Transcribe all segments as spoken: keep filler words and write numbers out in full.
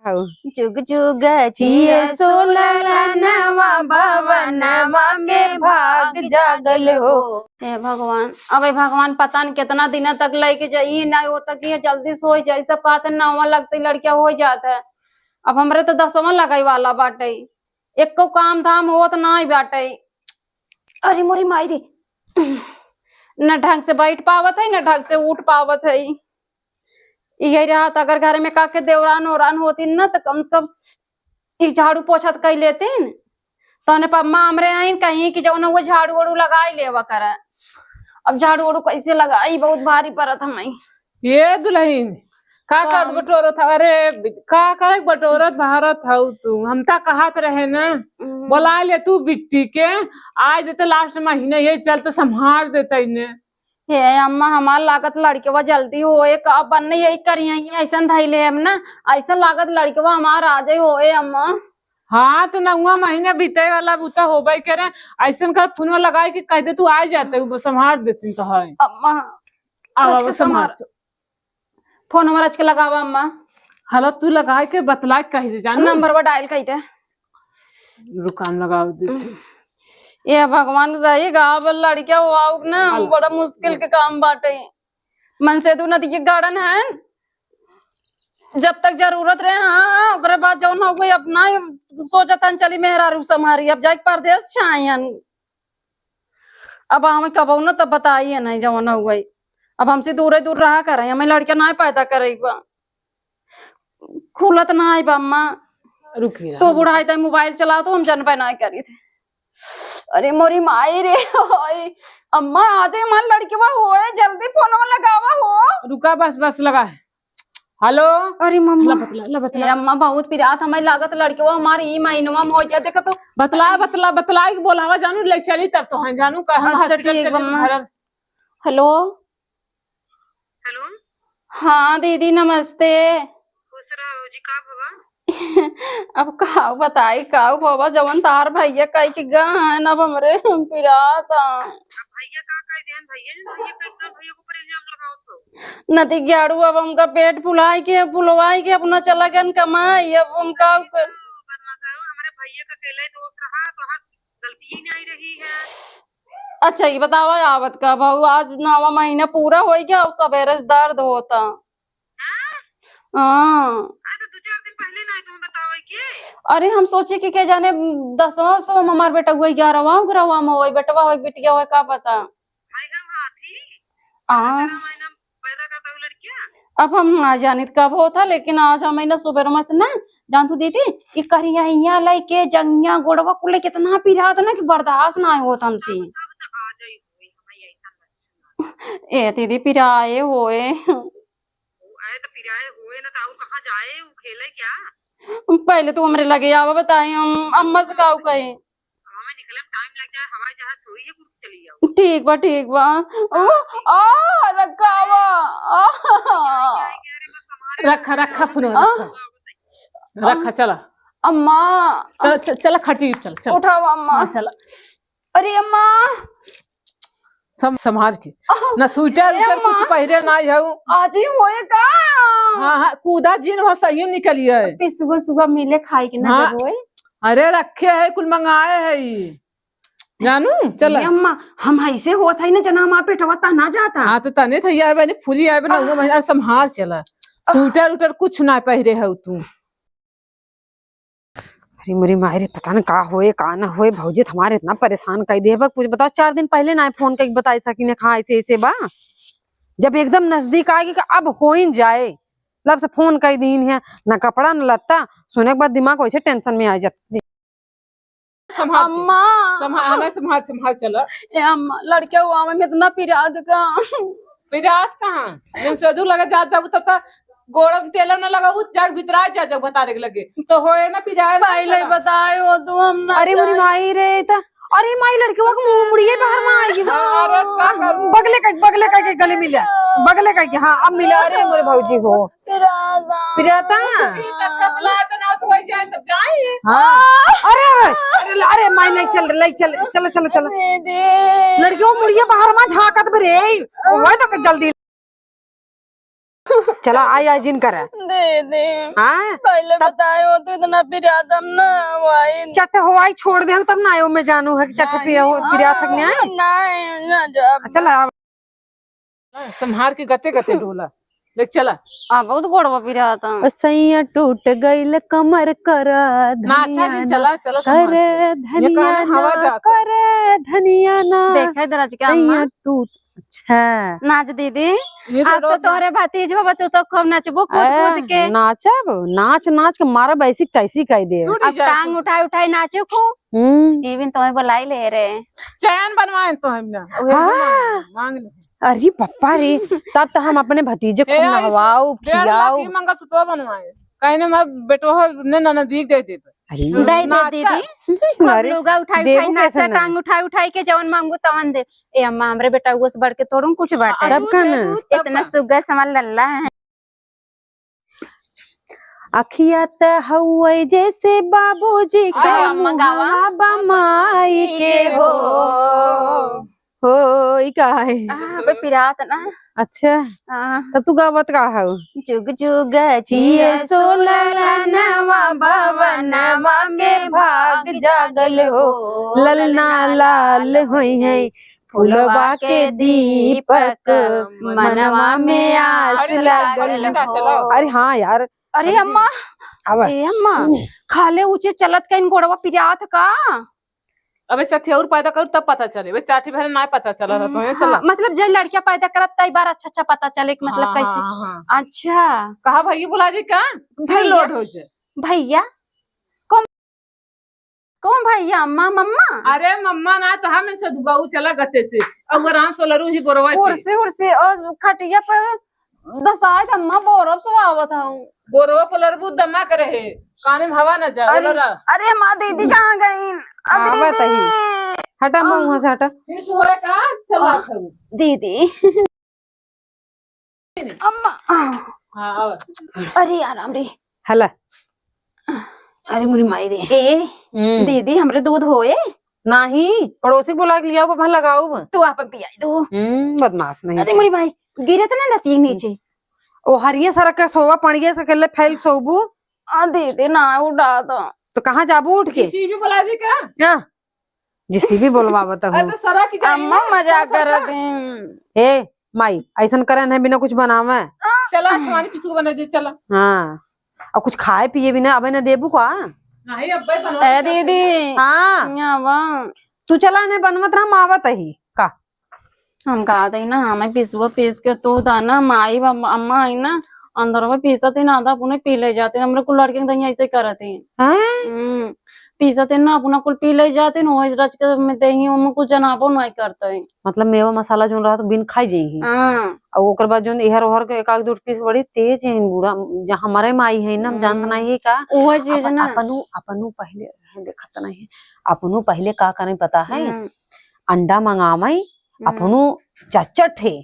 हौ। जुग जुग जिए सो ललनवा, भवनवा में भाग जागल हो। हे भगवान, अबे भगवान, पता न केतना दिन तक लइके जाई, ना हो तक ये जल्दी सोइ जाई। सब कहत हैं नौवा लगते लड़किया होइ जात है। अब हमरे तो दसवाँ लगइ वाला बाटे, एको काम धाम होत नाहीं बाटे। अरे मोरी माई रे, न ढंग से बैठ पावत है, न ढंग से उठ पावत है। इहे रहत, अगर घर में काके देवरान ओरान होतिन न, त कम से कम ई झाड़ू पोछा त कइ लेतिन। तौने पर अम्मा हमरे आइन कहीं कि जौन हुए झाड़ू ओड़ू लगाइ लेवा करे। अब झाड़ू ओड़ू कइसे लगाई, बहुत भारी परत हमें। ये दुलहिन, का का? करत बटोरत ह? अरे, का करे के बटोरत बहारत हऊ तू? हम त कहत रहे न, हम्म। बोलाइ ले तू बिट्टी के, आइ जइते last महीना, यही चलते सम्हार देतइ ने। हे अम्मा, हमार लागत लड़कवा जल्दी होए, का बन्ने यही करिहैं, अइसन धइले हम ना, अइसन लागत लड़कवा हमार आ जाए होए अम्मा। हाँ, त नौवा महीना बीतइ वाला, उ त होबइ करे। अइसन कर, फोनवा लगाइ के कहि दे, तू आइ जाते, उ सम्हार देतिन त है। अम्मा, आवा, रच के सम्हार। सम्हार। फोनवा रच के लगावा अम्मा। हेलो, तू लगाइ के बतलाइ के कहि दे, जानू। नंबरवा dial कहि दे। रुक, हम लगाव देते। ए भगवान, सही गाँव में लड़किया हुआ ना, हेलो। बड़ा मुश्किल के काम बाटे। मनसेधु नदी के गाड़न है, जब तक जरूरत रहे, हाँ, हाँ, ओकरे बाद जौन होइ गई, अब ना सोचत हन, चली मेहरारू सम्हारी, अब जाइके परदेस छायन। अब हमें कबहू न तब बताइए नहीं जवन होइ गई। अब हमसे दूरे दूर रहा करे, हमें लड़का ना पैदा करे बा। खुलत ना आई बा अम्मा। रुकी रहा, तू बुढ़ाई तक मोबाइल चलाओ तो हम जनबे ना करी थे। अरे मोरी माई रे, ओए, अम्मा आ जाए, हमार लड़कवा होए, जल्दी फोनवा लगावा हो। रुका, बस, बस लगा है। हेलो। अरे मम्मा। ला बतला, ला बतला। ए अम्मा, बहुत पिरात हमें लागत लड़कवा हमार ई महीनवा में हो जाए, देखा तो। बतला, बतला, बतला के बोलावा जानू, ले चली तब तो हैं जानू, का हम अच्छा, हॉस्पिटल ठीक चली बा, अम्मा। भरल। हेलो। हेलो। हाँ दीदी, नमस्ते। खुश रहो भौजी, का भवा? अब का बताई, का भवा, जवन तार भैया कह के गा है ना, अब हमरे हम पिरात हैं। अब भैया का कह देन, भैया जी, भैया का एकदम भैया के ऊपर इल्जाम लगावत हो। नती ग्याड़ू अब हमका पेट फुलाए के, फुलवाए के अपना चला गन कमाई, अब हम का तो क- बदमाश है, हमारे भैया का अकेला ही दोष रहा, तो हर गलती ही नहीं रही है। अच्छा, ये बतावा, आवत का भाऊ, आज नवा महीना पूरा होइ गया और सबेरे से दर्द होता। हाँ? हाँ। अरे, तो दो चार दिन पहले ना तुम बतावे के। अरे, हम सोचे कि के जाने, दसवाँ, उसवाँ में हमार बेटवा, ग्यारहवाँ, ग्यारहवाँ में होई, बेटवा होई, बिटिया होई, का पता। भाई, हम हाथी। हाँ। तेरह महीना पैदा करता हूँ लड़कियाँ। अब हम ना जानित कब होता, लेकिन आज हम ना सुबह में से ना, जान तू दीदी, ये करिया हिया लइके, जंगिया, गोड़वा कुल कितना पिरात ना कि बर्दाश्त ना होत हमसे। तब तो आ जाई होई, हमारी ऐसा लक्षण। ए दीदी, पिराए होए। ओ, आए तो पिराए होए ना, तो और कहाँ जाए, वो खेले क्या? पहले तू हमरे लगे आवा, बताई हम अम्मा से काऊ कही। हमें निकले में टाइम लग जाए, हवाई जहाज थोड़ी है, उड़ के चली जाओ। ठीक बा, ठीक बा। ओ, हाँ, ठीक। आ, रखावा। आ। क्या, क्या, क्या, अरे, बस हमारे रखा, रखा, फोन आ? रखा। रखा, चला। अम्मा। चला, चला, चला, खटी, चल, चल। उठावा, अम्मा। हाँ, चला। अरे, अम्मा। सब संभाल के। आह, ना स्वेटर, ए, उटर अम्मा। कुछ पहिरे ना हऊ। आज ही होए का? हाँ, हाँ, कूदा जिन हो सही निकलिए। पिसुआ सुआ मिले खाए के ना हाँ। जब होए। अरे, रखे है, कुल मंगाए है ई। जानू, चल। ए अम्मा, हम ऐसे होत है ना, जना हमार पेटवा तना जाता। हाँ, तो तने थैया आवे, फूली आवे ना, आह। वो महीना संभाल चला। आह। स्वेटर उटर कुछ ना पहिरे हऊ तू। अरे मोरी माई रे, पता न का होए, का ना होए, भौजी त हमारे इतना परेशान कर दिए बा। कुछ बताओ, चार दिन पहले ना फोन करके बताए सकी ने, हाँ, ऐसे, ऐसे बा। जब एकदम नजदीक आएगी कि अब हो ही जाए, लब से फोन कर दीन है, ना कपड़ा, ना लत्ता, सुने के बाद दिमाग वैसे टेंशन में आ जाती। संभाल के। अम्मा। संभाल, हाँ, संभाल, संभाल, चलो। ए अम्मा, लड़के हुआ में इतना पिरात का। पिरात कहाँ? जब सदु लगे जात जाबू तब तक गोड़ में तेल न लगाबू, जाके भीतरा जा, जाओ बतारे के लगे। तो होए ना पिराए ना पहले चला। बताए हो तो हम ना अरे मोरी जाए। माई रे, त अरे माई, लड़के हुआ के मुंह मुड़िए बाहर में आएगी। हाँ, अरे का करूँ? बगले का, बगले का के गले मिला, बगले का के, हाँ, अब मिला। अरे मोरे भौजी हो। पिराता। पिराता? ई तब तक लार तो ना उठवाई जाए, तब जाए। हाँ। अरे, अरे, अरे, माई, ले चल, ले चल, चल, चल, चल। दीदी। लड़कियों मुड़िया बाहर मा झांकत बे रे। ओए तो के जल्दी। चला, आई, आई जिन करा। दे दे। हाँ? पहले तब बताए हो तो इतना पिरात हम ना हवाई। चट हवाई छोड़ दे, तब ना आयो मैं जानू है कि चट नहीं, पिरा हो, हाँ, पिरात है कि नहीं? नहीं, ना जा। चला, आवा। संभार के गते गते डोला। देख चला। आ, बहुत गोड़वा पिरात है। ओ सैया टूट गइल कमर करा ना, अच्छा जी, धनिया चला, ना, चला संभार करे के। ये धनिया कान में हवा ना, जाता। करे धनिया ना। देखे दराज के सैया अम्मा। टूट अच्छा। नाच दीदी, ये तो अब तो लोग तोहरे नाच भतीज बाबा, तू तो खूब नचबू कूद ए, कूद के। नाचब, नाच नाच के मारब, ऐसी तैसी कह दे। तू अब DJ टांग तू। उठाई उठाई नाचू खूब। हम्म। टीवी में तुम्हें बुलाई ले रे। चैन बनवाए तो हम ना, उहे हाँ। मांग, मांग ले। अरे पप्पा रे, तब तो हम अपने भतीजे ए, खूब ऐसे नहवाऊ, डेढ़ लाख खियाऊ। की मंगलसूत्र बनवाए। कहने में बेटो हो, ने ननदीक दे देबे। अरे। दे दे नाचा। दीदी। खूब अरे, लुगा उठाई उठाई देबू नाचा, कैसे ना? टांग उठाई उठाई के जवन मांगू तवन दे। ए अम्मा, हमरे बेटा उस बढ़ के थोड़ू कुछ बाटे। तब का ना? इतना सुग्गा समार लल्ला है। अखिया त हउए जैसे बाबूजी के अरे अम्मा गावा। मुहवा बा माई के हो। हो, ई का है? आ, अबे पिरात ना। अच्छा। हाँ। तब तू गावत का हऊ? जुग जुग जिए जिए सो ललनवा भवनवा में भाग जागल हो। ललना लाल होई है फुलवा के दीपक मनवा में आस अरे, लागल अरे, हो। चलो। अरे हाँ यार। अरे अम्मा। आवा। ए अम्मा, खाले ऊंचे चलत कहीं गोड़वा पिरात का? अबे चाठी और पैदा करू तब पता चले। वे चाठी भरे ना पता चला था, तो हम्म, चला। हाँ, मतलब जब लड़कियां पैदा करत तई बार अच्छा अच्छा पता चले कि मतलब हाँ, कैसे। हाँ, हाँ। अच्छा। कहा भैया बुला दी का? फिर भैया? लोड हो जाए। भैया? कौन, कौन भैया? अम्मा, मम्मा? अरे मम्मा ना, तो हम इनसे दुगाऊ चला गते से। और आराम से लरू ही बोरवा पे। कुर्सी उर्सी और खटिया पे दसाए त अम्मा बोरब सोआवत हूँ। बोरवा पलरबू दमा करे है, काने में हवा न जाए, अरे, बोलो ना। अरे माँ दीदी कहाँ गई? अरे आवत दीदी। ही। हटा अम्मा आ। वहाँ से हटा। फिर सुबह का चला आ। खाऊ। दीदी। अम्मा। हाँ, आवा। अरे आराम रे। हला। अरे मुरी माई रे। ए, हम्म। दीदी, हमरे दूध होए? नाही, पड़ोसी बुला के लियाओ, अपन लगाओ। तू आपन पियाई दो। हम्म, बदमाश नहीं अरे थी। मुरी माई, गिरत ना नती नीचे। ओ हरिये सरक के सोवा, पड़िये से अकेले फैल सोबू। आ दीदी, ना उठा दो। तो कहाँ जाबू उठ के? किसी भी बुला दी का? क्या? जिसी भी बोलवावत हूँ। अरे तो सरा की जाए अम्मा ना, मजाक सरा, सरा। करत हैं। ए, माई, ऐसन करे नहीं बिना कुछ बनावे। चला, आसमानी पिसू बना दे, चला। हाँ, और कुछ खाए पिए भी ना, अबे ना देबू का? नहीं, अब्बे बनवा ए के दीदी। हाँ। यहाँ बा। तू चला, नहीं बनवत रहा, हम आवत ही का। हम कहत ही ना, हमें पिसुआ पीस के तू दा ना, माई बा-, अम्मा आई ना, अंदर में पीसत ही ना, आधा अपने पी ले जाते हैं। हमरे कुल लड़के के दहिया ऐसे करत ही। हैं? हम्म, पीसत ही ना, अपना कुल पी ले जाते हैं, वही रच के में दही, ओमे कुछ जनाबो नहीं करते हैं। मतलब मेवा मसाला जोन रहा तो बिन खाई जाई ही। हाँ। और ओकर बाद जोन एहर ओहर के एक आध दो पीस बड़ी तेज है बूढ़ा, जहाँ हमारे माई है ना, हम जानत हम्म। नहीं है का। वो चीज अपन-, ना। अपनू, अपनू पहले देखत नहीं है, अपनू पहले का करें पता है? हम्म। अंडा मंगावई, हम्म। अपनू चच्चट है,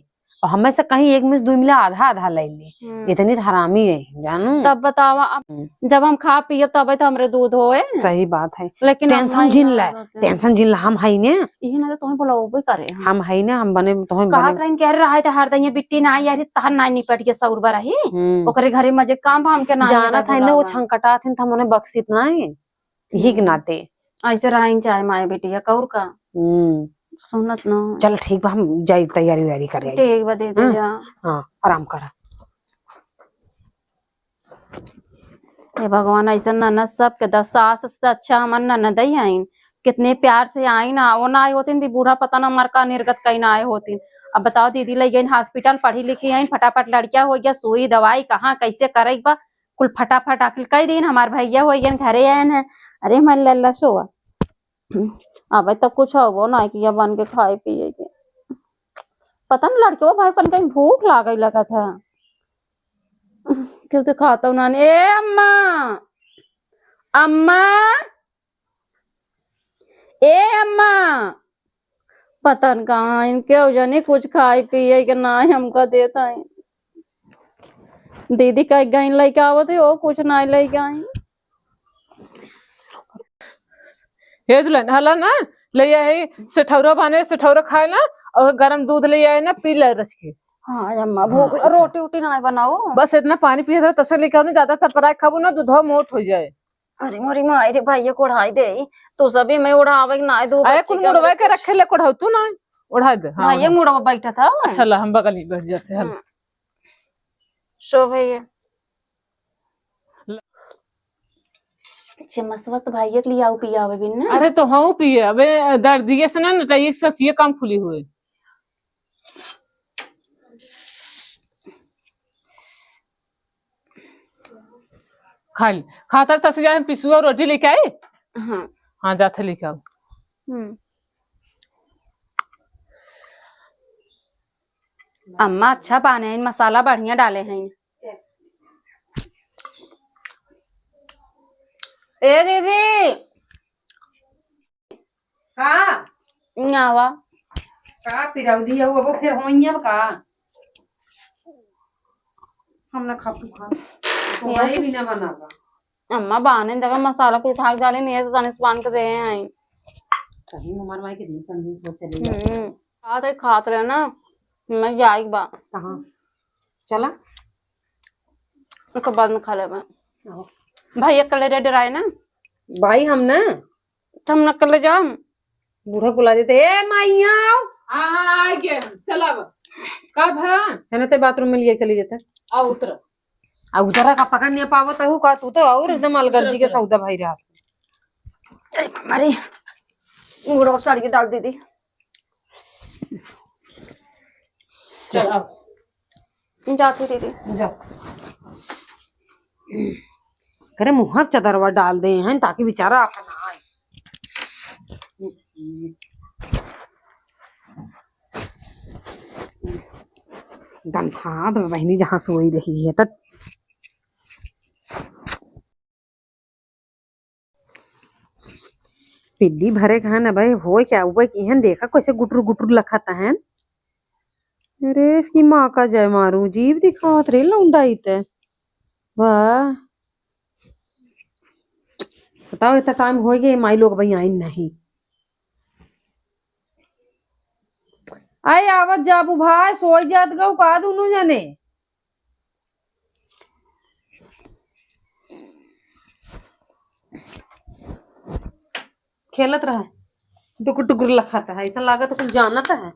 और हमें से कहीं एक मिस दुई मिला आधा आधा ले ले। हम्म। इतनी तो हरामी है, जानू। तब बतावा, अब हम्म। जब हम खा पिए तबे तो हमरे दूध होए। सही बात है। लेकिन हम टेंशन नहीं जिन ना ले, रहते। टेंशन जिन ले, हम हई ने। इही ना तो तुम्हें बुलाओ भी करे हम। हम हई ने, हम बने, तुम्हें कहत बने। रहन कह रहे रहे तो हर दइया बिट्टी ना आई, अरे तहर ना निपट के सौर बा रही। हम्म। ओकरे घरे मजे काम बा, हमके ना जानत है ना, वो बुलावा। छंकटा थिन, हम उन्हें बख्शित ना है। यही के हम्म। नाते। ऐसे रहिन चाहे माए बेटिया, कौर का। हम्म। सुनत न हो। चल ठीक बा, हम जाई तैयारी वैयारी करे आई। ठीक बा, दे दे हाँ? जा। हाँ, आराम करा। हे भगवान, ऐसन ननद सबके द-, सास से अच्छा हमर ननदई आइन। कितने प्यार से आइन, आवो ना आए होतिन, दी बूढ़ा पता ना मर का निर्गत कहीं ना आए होतिन। अब बताओ, दीदी लइ गइन hospital, पढ़ी लिखी आइन, फटाफट लड़किया होइ गया, सुई दवाई कहाँ कैसे करे बा, कुल फटाफट आखिर कई दिन हमार भैया हो गए घरे आयन है। अरे हमार लल्ला सोवा, अबे तो कुछ होबो ना किया बन के खाए पिए के। पता न लड़के भाई कन कहीं भूख लागे लगा था, क्यों तो खाता ना। ए अम्मा, अम्मा, ए अम्मा, पता न कहाँ इनके जाने कुछ खाए पिए के ना हमका देत है। दीदी कह गई लइके आवत है, वो कुछ ना लइके आई। हे दुल्हन, हला ना, ले आए सेठौरा बने, सेठौरा खाए ना, और गरम दूध ले आए ना, पी ले रच के। हाँ अम्मा, भूख हाँ, ल-, अच्छा। रोटी उटी ना बनाओ। बस इतना पानी पिए रहो, तब से लेके आओ ना, ज्यादा तरपराए खाबो ना, दूधवा मोट हो जाए। अरे मोरी माई रे, भैया को ओढ़ाई दे, तो सभी में ओढ़ावे के ना है, दो अरे बच्ची कुल के मुड़वा हमरे के कुछ। रखे ले, ओढ़ाऊ तू ना, ओढ़ा दे, हाँ, भैया ओढ़ा। मुड़वा बैठा था। अच्छा ला, हम बगल में बैठ जाते हैं, हल। हम्म। सो भैया। चमचवा तो भैया के लिए आओ पियावे बिन ना। अरे तो हाँ पिए, अबे दर्दिये से ना नटाइए, सचिए काम खुली हुए। खा ले, खाता तसी जाए, हम पिसुआ रोटी लेके आई। हाँ। हाँ, जाते लेके आओ। हम्म। अम्मा अच्छा बाने हैं, मसाला बढ़िया डाले हैं। ए दीदी, का? यहाँ आवा। का पिरौदी है, वो फिर होइया का? हम ना खा, तू खा। तो यहाँ भाई भी ना बनावा। अम्मा, बाने जगह मसाला कुल उठा के डाले, नहीं है तो तनिस बान के दे आई। सही में हमार माई के दिन कंजूस हो चली जाती। हम्म, खात रहे, खात रहे ना, मैं जाई बा। कहाँ? चला। उसके बाद में खा लेबे। आओ। भाई, एक कले रे डराए ना। भाई, हम ना। हम न कले जाम। बूढ़ा बुला देते, "ए माई, यहाँ आओ।" हाँ, हाँ, आ गया। चल अब। कब है? है ना, ते बाथरूम में लिए चली जाते। आओ, उतर। आ उतरा का पकड़ नहीं पावत हूँ का? तू तो और एकदम अलगर्जी के सौदा भाई रहा। अरे मामा रे, मुड़वा साड़ी के डाल दीदी। चल अब। जाती दीदी। जा। करे मुँह चदरवा डाल दे हैं ताकि बेचारा आपन आए। गंधात बहिनी जहाँ सोई रही है त पिल्ली भरे के है ना भाई, होय क्या हुआ कि हन देखा कैसे गुटुर गुटुर लखत हन। अरे इसकी माँ का जय मारू, जीव दिखावत रे लौंडा ई ते। वाह, बताओ इतना टाइम हो गया, माई लोग भाई आई नहीं। आई आवत जाबू भाई, सोई जात गऊ का दोनों जने। खेलत रहे, टुकुर टुकुर लखत है, ऐसा लागत है कुछ जानत है।